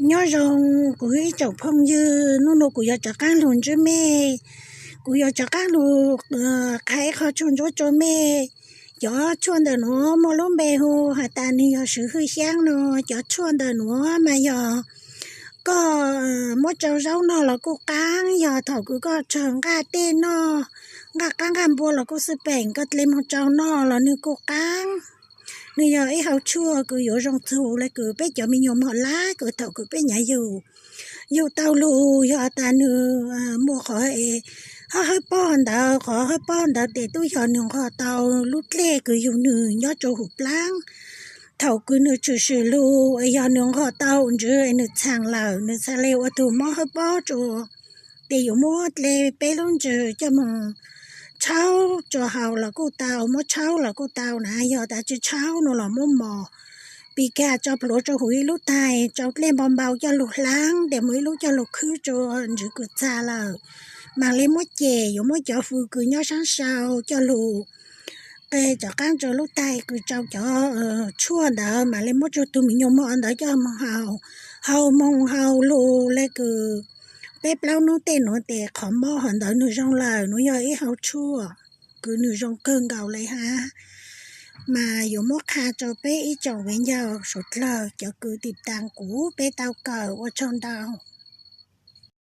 Nyob zoo kuv ib tsoom phooj ywg, hnub no kuv yuav rov qab lug ntsib mej, kuv yuav rov qab lug qha ib qho tshuaj ntsuab rua mej. Cov tshuaj ntawm nuav muaj lub npe hu has tas nwg yog swv hwj xyaab no. Cov tshuaj ntawm nuav mas yog koj muab tsau zaub noj los kuj qaab, yog thaum kws koj tsawg nqaj tej noj, nqaj qaab nqaj npua los kuj xwb peem, koj dle moog tsau noj los nwg kuj qaab. Nwg yog ib hau tshuaj kws yuav zoo txug le kws peb cov me nyuam mog lab kws thaum kws peb nyuam yug, yug tau lug yog tas nwg muaj qhov hawb pob ntawd, qhov hawb pob ntawd tes tub yog nwg nqog tau lub dlej kws yug nwg nyob rua huv plaab. Thaum kws nwg tshwm sim lug es yog nwg nqog tau ntsws es nwg txhaam lawm, nwg txhad le ua tug mob hawb pob rua, tes yuav muab dle peb lub ntsws coj moog tshaub rua haus los kuj tau, muab tshaub los kuj tau na, yog tas tsi tshaub no los muab mos pis kag tso plhuav rua huv ib lub taig, tsau dlej npau npau coj lug hlaab tes moog ib lub coj lug khwb rua ntsws kws txag lawm. Maam le muab cem, yuav muab cov fws kws nyob saab sau coj lug qe rov qaab rua lub taig kws tsau cov tshuaj ntawd, maam le muab rua tug me nyuam mog ntawd coj moog haus, haus moog haus lug le kws peb plaub nub tej nuav tes qhov mob hov ntawd nwg zoo lawm. Nuav yog ib hau tshuaj kws nwg zoo kawg nkaus le hab, mas yuav muab qha rua peb ib tsoom viv ncaus suav dlawg cov kws tiv taag kuv peb tau kawm, ua tsaug ntau.